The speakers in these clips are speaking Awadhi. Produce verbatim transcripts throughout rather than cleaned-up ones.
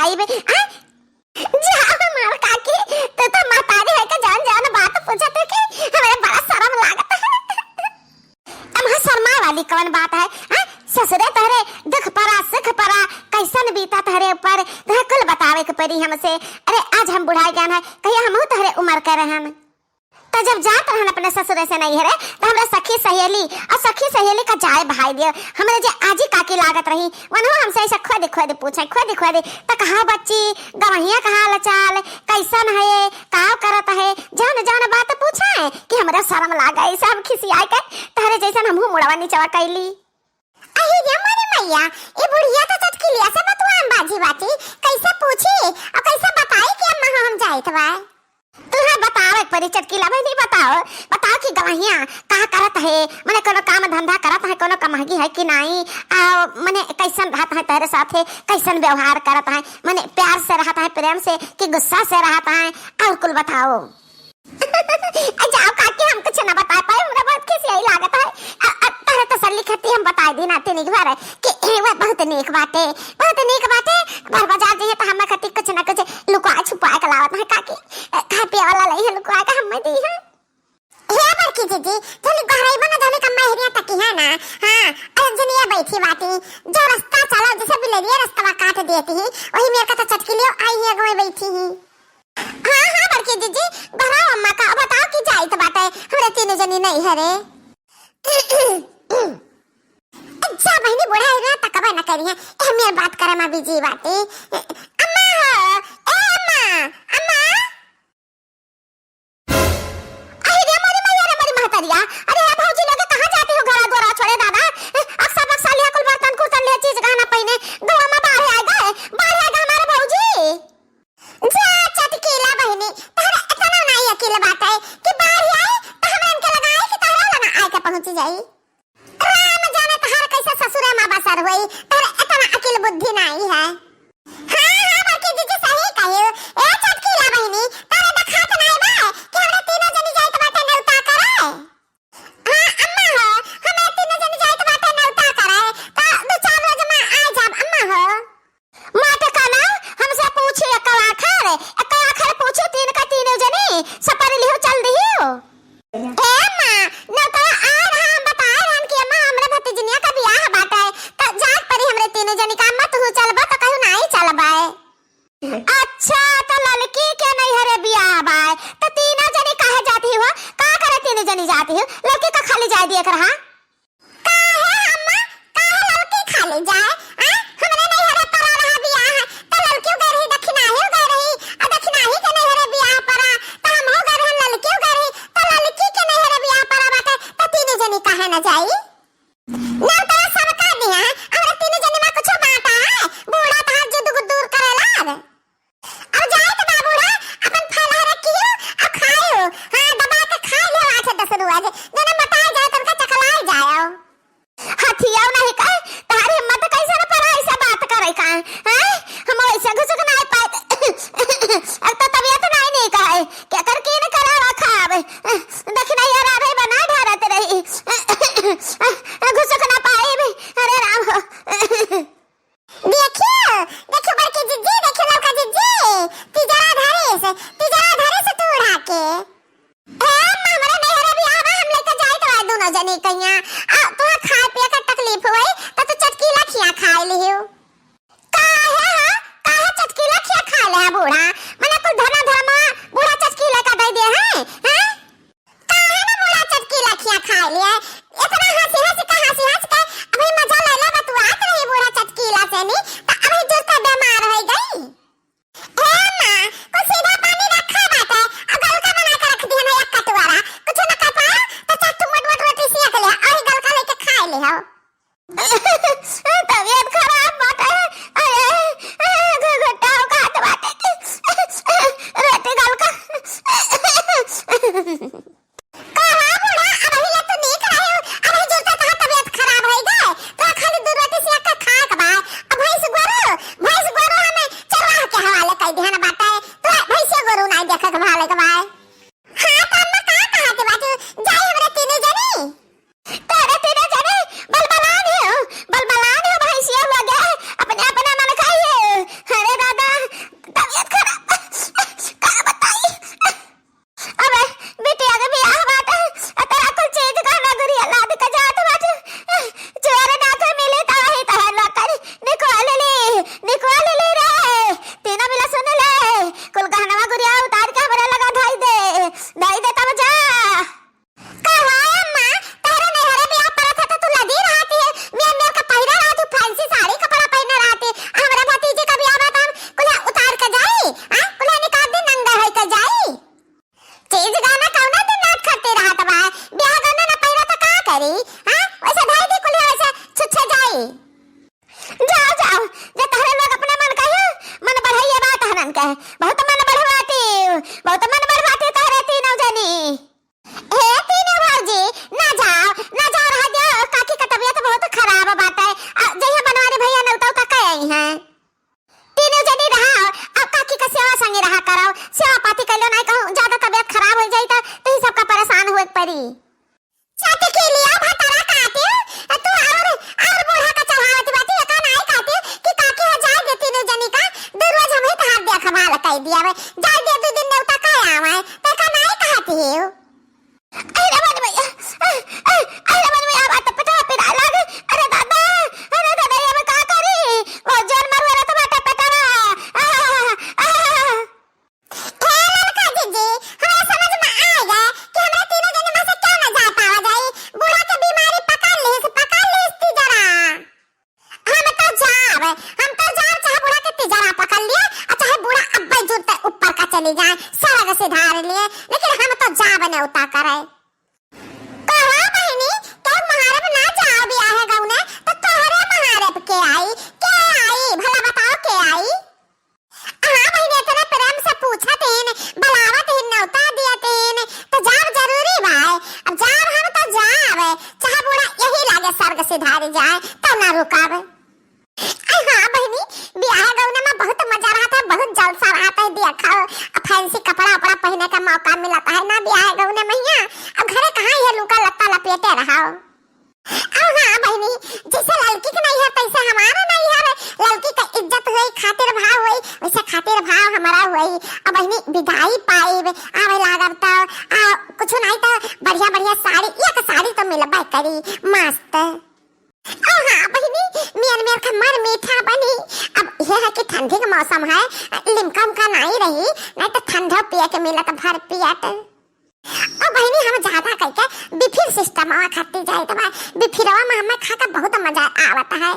बताइबे, आ? जा हमार काकी, तू तो महतारी है के जौन जौन बात पूछत है कि हमरे बड़ा शर्म लागत है। अब हाँ, शर्मा वाली कौन बात है? हाँ, ससुरे तोहरे दुख परा, सुख परा, कैसन बीता तोहरे ऊपर, तोहरे कुल बतावे के परी हमसे। अरे, आज हम बुढ़ाई गए हैं, कहिया हमहू तोहरे उम्र के रहन। तो जब जात रहन अपने ससुरे से नैहरे, तो हमरा सखी सहेली और सखी सहेली का जाए भाई दियो, हमरे जे आजी काकी लागत रही, वनहु हमसे ऐसे खुद खुद पूछे, खुद खुद, "तो कहाँ बच्ची, गवहिया का हाल चाल, कैसन है, का करत है?" जौन जौन बात पूछे कि हमरा शर्म लागे, ऐसे हम खिसियाए के तोहरे जैसन हमहू मुड़वा निचवा कैली। अही रे मोरी मैया, ई बुढ़िया तो चटकिलिया से बतुआन बाजी बाटी, कैसे पूछी और कैसे बताई कि अम्मा हो हम जाइत बा। तुहे बतावे के परी चटकिला बहिनी, बताओ, बताओ कि गवहिया का करत है, मने कोनो काम धंधा करत है, कोनो कमागी है कि नाई, आ मने कैसन रहत है तोहरे साथे, कैसन व्यवहार करत है, मने प्यार से रहत है, प्रेम से कि गुस्सा से रहत है, और कुल बताओ। आ जाओ काकी, हम कुछ ना बता पाए, हमरा बहुत खिसियाई लागत है। आ, आ, तोहरे तसल्ली खातिर हम बताई दी ना तीन एक बार कि ए, वह बहुत नीक बाटे, बहुत नीक बाटे। बार बाजार जइहे तो हमें खातिर कुछ ना कुछ लुका छुपा के लावत है काकी। ए, खाए पिए वाला लई है लुका के हमें दी है। हे बड़की जीजी, धोली गहराई बना धोली कम्मा हेरिया तकी है ना। हाँ, अरे जनिया बैठी बाटी, जो रास्ता चला जैसे बिलरिया रास्ता काट देती है, वही मेरे का तो चटकी लियो आई है, अगवे बैठी ही। हाँ, हाँ, बड़की जीजी, घरा अम्मा का बताओ कि जाइत बाटे, हमरे तीनों जनी नैहरे। अच्छा, बहिनी बूढ़ा है ना, तकबे न करिहे, ए, हमें बात करे मा बिजी बाटे। अम्मा हो, ए अम्मा, अम्मा। अरे रे मोरी मैया रे मोरी महतरिया, अरे ए भौजी लोगे कहाँ जाती हो घरा द्वारा छोड़े दादा? अक्सा बक्सा लिया कुल बर्तन कुर्तन लिया चीज गहना पहिने, गवा मा बाढ़ आए गए, बाढ़ आए गए हमारे भौजी। जा चटकीला बहिनी, तहरा एतना नाई अकिल बाटे कि बाढ़ आई त हमरन के लगाई कि तहरा लगा आए के पहुँच जाई। राम जाने तहार कैसे ससुरे मा बसर होई, तहरा एतना अकिल बुद्धि नाई है। हाँ, हाँ, बड़की जीजी सही कहियो। ए चटकीला बहिनी, तहरा देखात नाई बा कि हमरे तीनों जनी जाइत बाटे नेवता करे? हाँ, अम्मा हो, हमें तीनों जन जाइत बाटे नेवता करे, तो दो चार रोज मा आ जाब, अम्मा हो। माटे का ना, हमसे पूछी एक आखर, एक आखर पूछी तीन का तीनों जनी, सपर लिहो चल दियो। ए अम्मा, नेवता आ रहा, हम बताए रहन कि अम्मा, हमरा भतीजनिया का बियाह बाटे, तो जात परी हमरे तीनों जनी का, अम्मा, तू चलबा तो कहू नाई चलबा। अच्छा, त ललकी के नैहरे बियाह बाय, त तीनों जनी काहे जाती हो? का करे तीनों जनी जाती हो? ललकी का खाली जाए दिए के रहा। काहे अम्मा, काहे ललकी खाली जाए? आ? हमरे नैहरे परा रहा बियाह, त ललकियो गए रही, दखिनाहियो गए रही, आ दखिनाही के नैहरे बियाह परा, त हमहू गए रहन, ललकियो गए रही, त ललकी के नैहरे बियाह परा बाटे, त तीनों जनी काहे न जाई? नेवता सबका दिया, हमरा तीनों जने मा कुछो बाटा है, बूढ़ा तहार जिद दूर करे लाग। अब जाए तो बा बूढ़ा, अपन फलहार कियो, अब खायो। हाँ, दबा के खा लियो आठ दस रुआ जे, जने मोटाए जाओ, तनका चकलाए जाओ। हथियाओ नहीं का, तहारी हिम्मत कैसे न पड़ा ऐसा बात करे का, हैं? हम वैसे घुसुक नहीं पाए, अब तो तबियत नहीं, नहीं का है, क्या कर की न करा रखा अब, दखिनाही अराधे बना ढारत रही। घुसुक ना पाइब। अरे राम हो। देखियो, देखियो बड़की जिज्जी, देखियो लौका जिज्जी, तिजरा धरिस, तिजरा धरिस तू उड़ा के। ए, अम्मा, हमरे नैहरे बियाह बा, हम लेके जाइत बा दोनों जने कहिया। आ, तोहे खाए पिए के तकलीफ होई, त तू चटकीला खिया खाए लिहियो। काहे ह? काहे चटकीला खिया खाए ले ह बूढ़ा? मने कुल धना धर्मा बूढ़ा चटकीला का दे दे है, हैं? काहे ना बूढ़ा चटकीला खिया खाए ले? इतना हंसी हंसी का हंसी हंस के अभी मजा ले ले बतुआत रही बूढ़ा चटकीला से नी, त अभी जुर के बीमार हो गई। ए माँ, कुछ सीधा पानी रखा बाटे, अब गलका बना के रख दिया ना एक कटोरा, कुछ ना कर पाओ, तो चार ठो मोट मोट रोटी सिया के ले, और गलका लेके खाए ले हो। तबियत खराब बाटे। अरे, घुघुटाओ खात बाटे। रोटी गलका। कहा बूढ़ा, अबही ले तो नीक रहे हो, अबही जुरते तहार तबियत खराब होई गए। तो खाली दू रोटी सिया के खाए के बा। अब भैंस गोरू, भैंस गोरू हमें चरवाह के हवाले कर दिहन बाटे। तो भैंसे गोरू नाई देखे के भाले के बा। हाँ, तो अम्मा का कहत बाटू? जाई हमरे तीनों जनी? तोरे तीनों जनी बलबलान हो, बलबलान हो, भैंसिया लगे, जाओ, जाओ, जे तहरे लोग अपना मन कहे, मन बढ़ाइए बा तहरन के। बहुत मन बढ़वाती, बहुत मन बढ़वाती तहरे तीनों जनी। हे तीनों भौजी, ना जाओ, ना जाओ, रह जाओ, काकी का तबीयत बहुत खराब बाटे। आ, जइहे बनवारी भैया नौता उता कह आई हैं। तीनों जनी रहा, अब काकी का सेवा संगे रहा करो। सेवा पाती कइलो नाहीं कहूँ, ज्यादा तबीयत खराब होइ जाई त तुही सबका परेशान होए के परी। सत के लिया भतरा काटे, तू और, और बूढ़ा का चढ़ावत बाटी, एका नाहीं कहती कि काकी हो जाए दे तीनों जनी का, दू रोज हमही तहार देखभाल कइ दिया बे, जाए दे दू दिन नेवता कह आवे, त एका नाहीं कहती हो। अरे रे बन भैया, अरे रे बन भैया, बात पटा पिटा लागे, अरे दादा, अरे दादा, ये मैं का करी, वो जोर मार वाला तो बाटा पटा रहा, आ, आ, आ। ए ललका जीजी, हमरा समझ में आ गया कि हमरा तीनों जने में से क्यों ना जा पावा जाई। बूढ़ा के बीमारी पकड़ लीस, पकड़ लीस ती जरा। हम तो जाब, हम तो जाब, चाहे बूढ़ा के तिजरा पकड़ लिए, और चाहे बूढ़ा अब्बे जुरते ऊपर का चली जाए, सरग सिधार लिए, लेकिन हम तो जाब नेवता करे। कहा बहिनी, केहू महारब ना जाओ बियाहे गौने, तो तोहरे महारब के आई, के आई, भला बताओ के आई? हाँ बहिनी, इतना प्रेम से पूछत हीन, बुलावत हीन, नेवता दियत हीन, तो जाब जरूरी बा। अब जाब हम तो जाब, चाहे बूढ़ा यही लागे सरग सिधारी जाए, तो ना रुकब। अरे हाँ बहिनी, बियाह गौने में बहुत मजा रहत है, बहुत जलसा रहत है, देखो, अब फैंसी कपड़ा उपड़ा पहिने का मौका मिलत है ना बियाह गौने में हियाँ। अब घरे कहाँ ये लूका लत्ता लपेटे रहो। अब हाँ बहिनी, जैसे ललकी के नैहर तैसे हमारे नैहर, ललकी का इज्जत होई, खातिर भाव होई, वैसे खातिर भाव हमारा होई। अब बहिनी विदाई पाइब, आवे लागब तो, आ, कुछ नहीं तो बढ़िया बढ़िया साड़ी, एक साड़ी तो मिलबे करी, मस्त। ओ हाँ बहिनी, मियन मियन का मर मीठा बनी। अब यह है कि ठंडी का मौसम है, लिमका उमका नाई रही, नहीं तो ठंडा पिए के मिलत भर पियत। ओ बहिनी, हम ज्यादा करके बिफिर सिस्टम आवा खाती जाए तो भाई, बिफिरवा में हमें खा के बहुत मजा आवत है।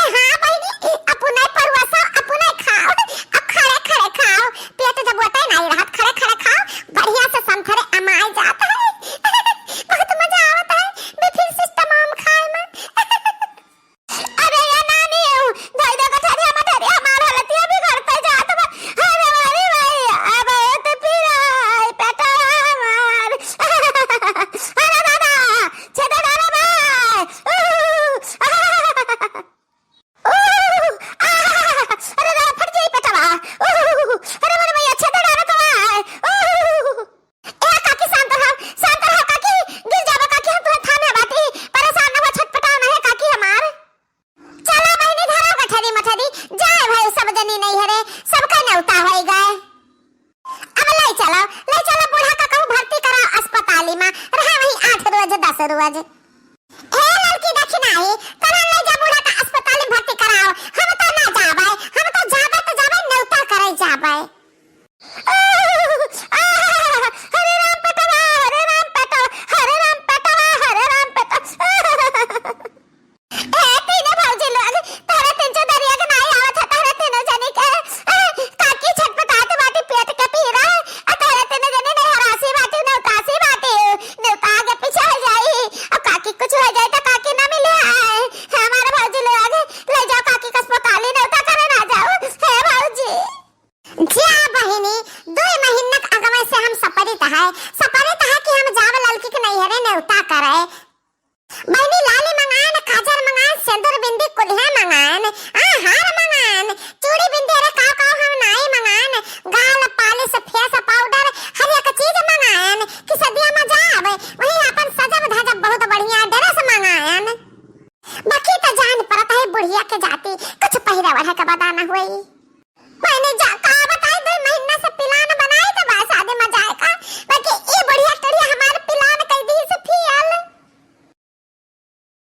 अरे हाँ बहिनी, अपने परुआसा, अपने खाओ, अब खड़े खड़े खाओ, पेट जब ओटे नहीं रहत, खड़े खड़े खाओ, बढ़िया से संथरे अमाए जात है। बहुत मजा आवत है बिफिर सिस्टम आम खाए में। अरे ये नानी, धोई दे गठरिया मठरिया, हमार हालतिया बिगड़ते जात बा। अरे मारी माई, अब तो पीरा है पेटवा हमार। अरे दादा, छेदा डाला बा। ऊ, आ, ऊ, आ, अरे दादा, फट जाई पेटवा। ऊ, अरे मारी माई, छेदा डाला बा। ऊ। ए काकी, शांत रहो, शांत रहो काकी, गिर जाबो काकी, हम तुहे थामे बाटी, परेशान न हो, छटपटाओ न है काकी हमार। चला बहिनी, धरो गठरी मठरी, जाए भाई सब जनी नैहरे, सबका नेवता होई गए। अब ले चलो, ले चलो बूढ़ा का कहूँ भर्ती कराओ अस्पताली में, रहे वहीं आठ रोज, दस रोज। ए लड़की देखी नाही, तोरा ले जा बूढ़ा का अस्पताल में भर्ती कराओ। हम तो ना जाबे, हम तो जाबे तो जाबे नेवता करे जाबे। हरे राम पेटवा, हरे राम पेटवा, हरे राम पेटवा, हरे राम पेटवा। ए, तीनों भौजी लोग, तोहरे तीन चौधरिया के नाई आवत है, तोहरे तीनों जनी के, ए, काकी छटपटात बाटी पेट के पीरा, आ तोहरे तीनों जनी नैहरासी बाटी, नेवतासी बाटी, नेवता आगे पीछे हो जाई, अब काकी कुछ हो जाई तो काकी ना मिले आए। हमारे भौजी लोग, ले जाओ काकी के अस्पताल, नेवता करे ना जाओ, हे भौजी। जा बहिनी, दुई महीना के अगवे से हम सपरित है, सपरित है कि हम जाब ललकी के नैहरे नेवता करे। बहिनी लाली मंगाएन, काजर मंगाएन, सेंदूर बिंदी कुल्हे मंगाएन, आ हार मंगाएन, चूड़ी बिंदी अरे काव काव हम नाई मंगाएन, गाल पालिश, फेस पाउडर, हर एक चीज मंगाएन कि सदिया में जाब, वहीं अपन सजब धजब बहुत बढ़िया ड्रेस मंगाएन। बाकी तो जान परत है बुढ़िया के जाति, कुछ पहिरे ओढ़े के बदा न होई। मैंने जा, का